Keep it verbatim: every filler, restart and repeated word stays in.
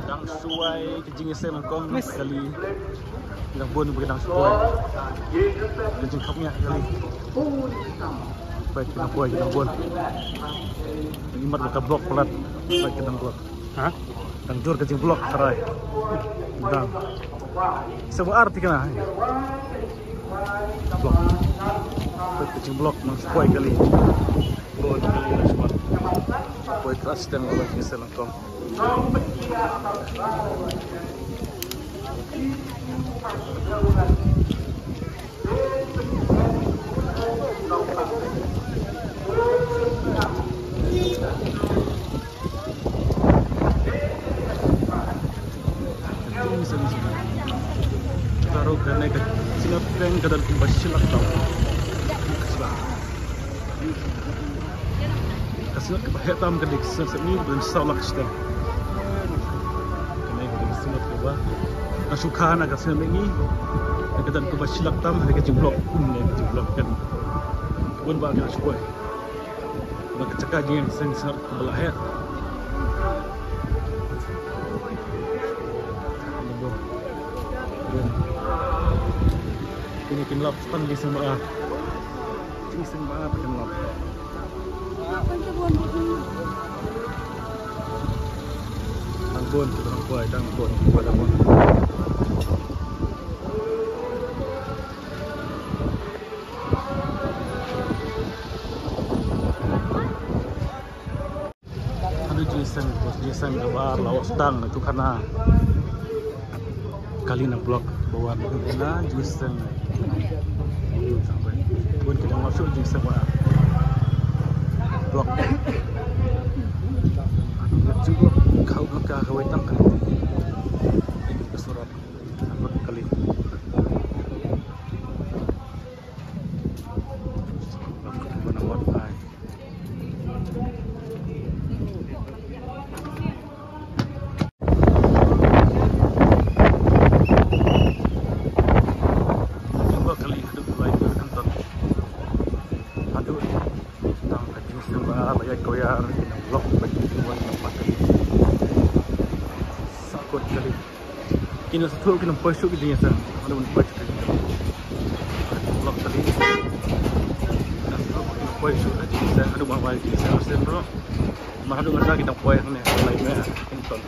Dang shuwa ka jingïaseng nyngkong kali. Dang bun ba dang shuwa ka jingkhapngiah kali. Peit ki nongpoi ki dang bun. Imat ba ka block palat. Peit ki dang block. Ha? Dang jur ka jingblock tharai. Dang. Sa ba ar tikna. Block. Peit ka jingblock nang shuwa kali. Bun kali nang shuwa. Poi kras teng ba ki sel nyngkong. Baroh kane ka shnong pdeng ka don kumba shi lak tam. Ka shnong kaba heh tam ka dei ka shnong sha ni ban saw lak shiteng. Kane ka dei ka shnong kaba na shu kha na ka shnong ngi. Ka don kumba shi lak tam, ka jingblock, um, ne ka jingblock kan. Bun ba ka shu koi. Ba ka jaka jingïaseng sngewbha kaba la heh. Kine kin lap stan jingïaseng ba. Jingïaseng ba kin lap. Dang bun, dang bun, dang bun, dang bun. Haduh jingïaseng, jingïaseng kaba ar la wan sdang ïa tu khana. Kali na block ba wan na jingïaseng. Bun ki dang masuk jingïaseng ba ar. Block. Haduh jingïaseng block kau ka kawai tang kali. Ka surat. Kali. Sakut kali. Kine sa thuh kine poi shuh ki jingïaseng. Haduh ban poi shuh ki jingïaseng. Block kali. Kine sa thuh kine poi shuh ki jingïaseng. Haduh ban wai ki jingïaseng arsien bro. Mar haduh ngan da kine poi hangne. Lai me. Kine ton.